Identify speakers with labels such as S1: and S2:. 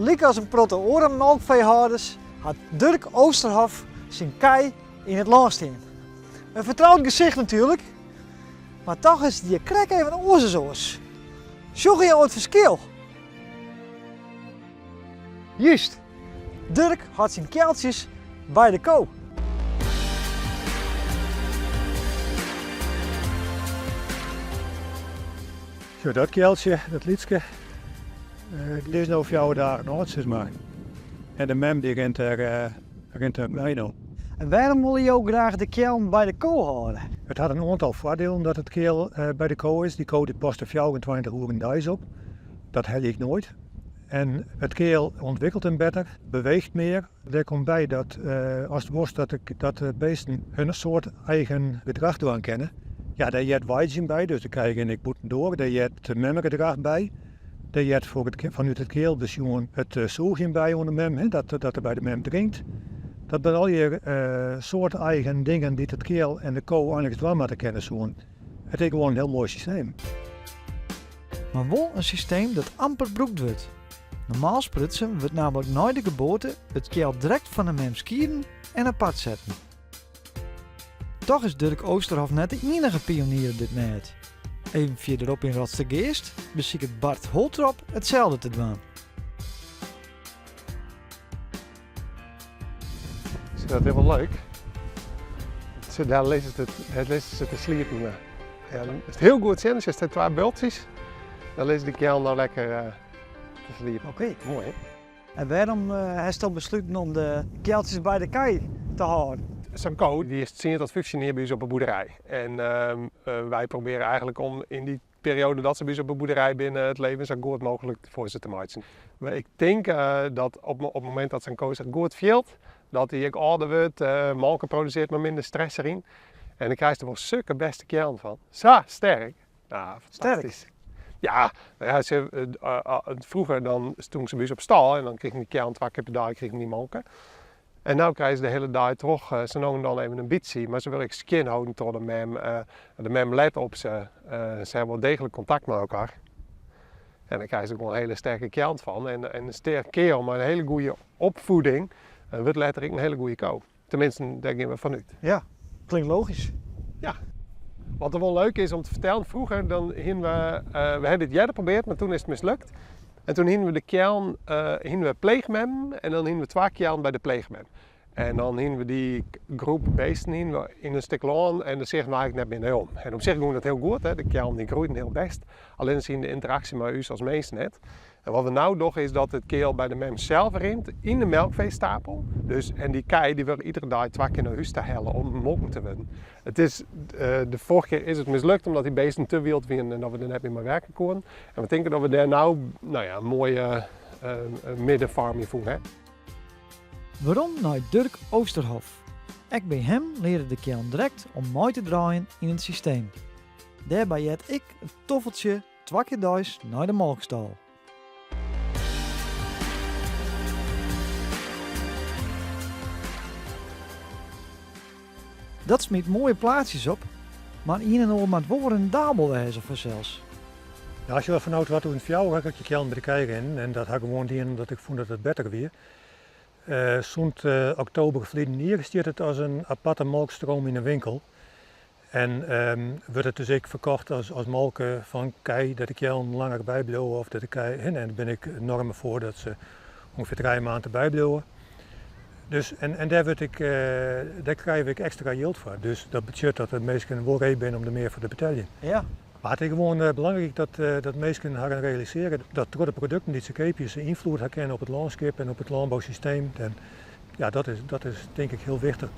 S1: Lykas in protte oare molkfeehâlders hat Durk Oosterhof syn kij yn it lân stean. In fertroud gesicht natuerlik, mar toch is it hjir krekt even oars as oars. Sjogge jo it ferskil? Just, Durk hâldt syn kealtsjes by de ko.
S2: Sjoch, dat kealtsje, dat lytske, dy is no fjouwer dagen âld sis mar. En de mem dy rint der, rint der by no.
S1: En wêrom wolle jo graach de keallen by de ko hâlde?
S2: It hat in oantal foardielen dat it keal by de ko is. Dy ko dy past der 24 oeren deis op. Dat helje ik noait. En it keal ûntwikkelt him better, beweecht mear. Dêr komt by dat ast wolst dat de beesten hun soart eigen gedrach dwaan kinne, ja, dêr heart weidzjen by, dus de kij rinne ek bûtendoar, dêr heart memmegedrach by, dêr heart fanút it keal besjoen it sûgjen by oan de mem, hè, dat er by de mem drinkt. Dat binne allegear soart eigen dingen dy't it keal en de ko einiks dwaan moatte kinne soenen. It is gewoan in hiel moai systeem.
S1: Mar wol in systeem dat amper brûkt wurdt. Normaal sprutsen wurdt nammentlik nei de geboarte it keal direkt fan de mem skieden en apart setten. Toch is Durk Oosterhof net de ienige pionier op dit mêd. Even fierderop yn Rotstergeast besiket Bart Holtrop itselde te dwaan.
S3: Is dat hiel leuk? Dêr lizze se, dêr lizze se te sliepen. Ja, dan is it hiel goed sjen, as twa bultsjes. Dan lizze de keallen no lekker te sliepen.
S1: Oké.
S3: Moai hè?
S1: En wêrom hast al besluten om de kealtsjes by de kij te hâlden?
S3: Sa'n ko die is 10 tot 15 jier by ús op 'e boerderij. En wy probearje eigentlik om yn dy perioade dat se by ús op 'e boerderij binne it leven sa goed mooglik foar se te meitsjen. Mar ik tink dat op it momint dat sa'n ko sich goed fielt, dat dy ek âlder wurdt, molke produsearret mei minder stress deryn. En dan krijst der wol sukke bêste keallen fan. Sa sterk! Nou, fantastysk.
S1: Sterk?
S3: Ja, no ja, se, froeger dan stoenen se by ús op stâl en dan krigen dy keallen twa kear per dei krigen dy molke. En no krije se de hiele dei troch sa no en dan even in bytsje, mar se wurde ek skjin holden troch de mem. De mem let op se, se hawwe wol deeglik kontakt mei elkoar. En dan krije se gewoan in hiele sterke keallen fan. En in sterk keal mei in hiele goede opfieding wurdt letter ek in hiele goede ko. Teminsten, dêr gean we fan út.
S1: Ja, klinkt logysk.
S3: Ja. Wat der wol leuk is om te fertellen, froeger dan hiene we, we hawwe dit earder probearre, mar toen is it mislukt. En toen hiene we de keallen, hiene we pleechmemmen en dan hiene we twa keallen by de pleechmem. En dan hiene we dy groep beesten hiene we yn in stik lân en dêr seagen we eigentlik net mear nei om. En op sich gong dat hiel goed, hè, de keallen dy groeiden hiel bêst, allinnich se hiene de ynteraksje mei ús as mins net. En wat we no dogge is dat it keal by de mem sels rint yn de melkfeestapel. Dus, en dy kij dy wurde iedere dei twa kear nei hûs ta helle om molken te wurden. It is, de foarige kear is it mislukt omdat dy beesten te wyld wienen en dat we der net mear mei werke koenen. En we tinke dat we dêr no, nou ja, in moaie middenfoarm yn fûn ha.
S1: Werom nei Durk Oosterhof. Ek by him leare de keallen direkt om mei te draaien yn it systeem. Dêrby heart ek it toffeltsje Twa kear deis nei de molkstâl. Dat smyt moaie plaatsjes op, mar ien en oar moat wol rendabel wêze fansels.
S2: Ja, as je fanôf 2004 ha ik de keallen by de kij rinnen en dat ha ik gewoan dien omdat ik fûn dat it better wie. Sûnt oktober ferliden jier stiet it as in aparte molkstroom yn de winkel. En wurdt it dus ek ferkocht as molke fan kij, dat de keallen langer bybliuwe of dat de kij, en dêr bin ik normen foar dat se ûngefear trije maand derby bliuwe. Dus, en dêr wurdt ek, dêr krije we ek ekstra jild foar. Dus dat betsjut dat de minsken wol ree binne om der mear foar te beteljen. Mar it is gewoan belangryk dat minsken harren realisearje dat troch de produkten dy't se keapje se ynfloed ha kinne op it lânskip en op it lânbousysteem. En ja, dat is, dat is tink ik hiel wichtich.